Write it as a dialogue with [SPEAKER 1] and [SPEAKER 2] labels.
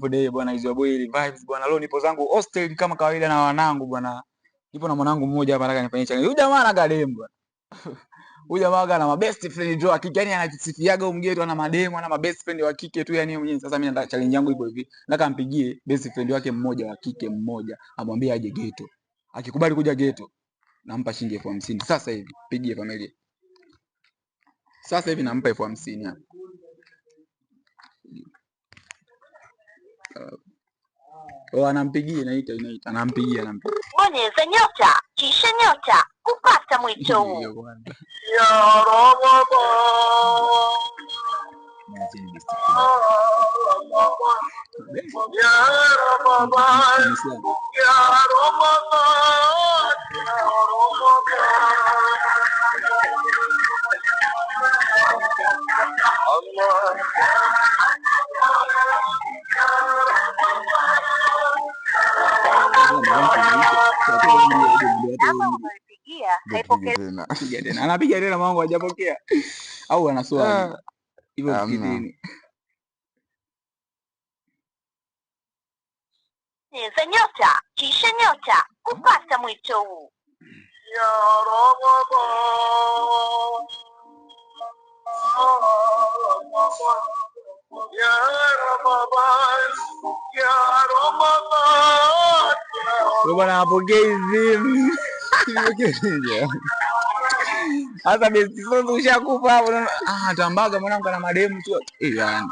[SPEAKER 1] Day bwana, hizo boy vibes bwana. Leo nipo zangu hostel kama kawaida na wanangu bwana. Nipo na mwanangu mmoja hapa, nataka nifanyie challenge. Huyu jamaa ana kademu bwana. Huyu jamaa ana ma best friend tu wa kike, yani anajisifiaga huyu mgeto ana mademu, ana ma best friend wa kike tu yani mwenyewe. Sasa mimi nataka challenge yangu ipo hivi. Nataka ampigie best friend wake mmoja wa kike mmoja, amwambie aje ghetto. Akikubali kuja ghetto, nampa shilingi 50,000 sasa hivi. Pigie familia. Sasa hivi nampa 50,000 hapa. Oh, anampigia inaita inaita. Anampigia anampigia.
[SPEAKER 2] Bonyeza nyota kisha nyota kupata mwito huu.
[SPEAKER 1] Hiyo kwanza.
[SPEAKER 3] Ya Ramadan,
[SPEAKER 1] Niacheni best friend.
[SPEAKER 3] Ya Ramadan,
[SPEAKER 1] Muislamu.
[SPEAKER 3] Ya Ramadan, Ya Ramadan. Allah.
[SPEAKER 2] Namba unayopigia haipokelewi.
[SPEAKER 4] Tena.
[SPEAKER 1] Piga tena. Anapiga tena mwanangu hajapokea. Au ana swali.
[SPEAKER 4] Ah,
[SPEAKER 1] Hivyo
[SPEAKER 4] hamna.
[SPEAKER 1] msikitini.
[SPEAKER 2] Bonyeza nyota kisha nyota kupata mwito huu.
[SPEAKER 3] Ya Ramadan, Ya Ramadan, Ya Ramadan, Ya
[SPEAKER 1] Wewe bwana hapokei simu. Sasa best friend ushakufa hapo. Ah, tambaga mwanangu ana mademu tu. Eh, yani.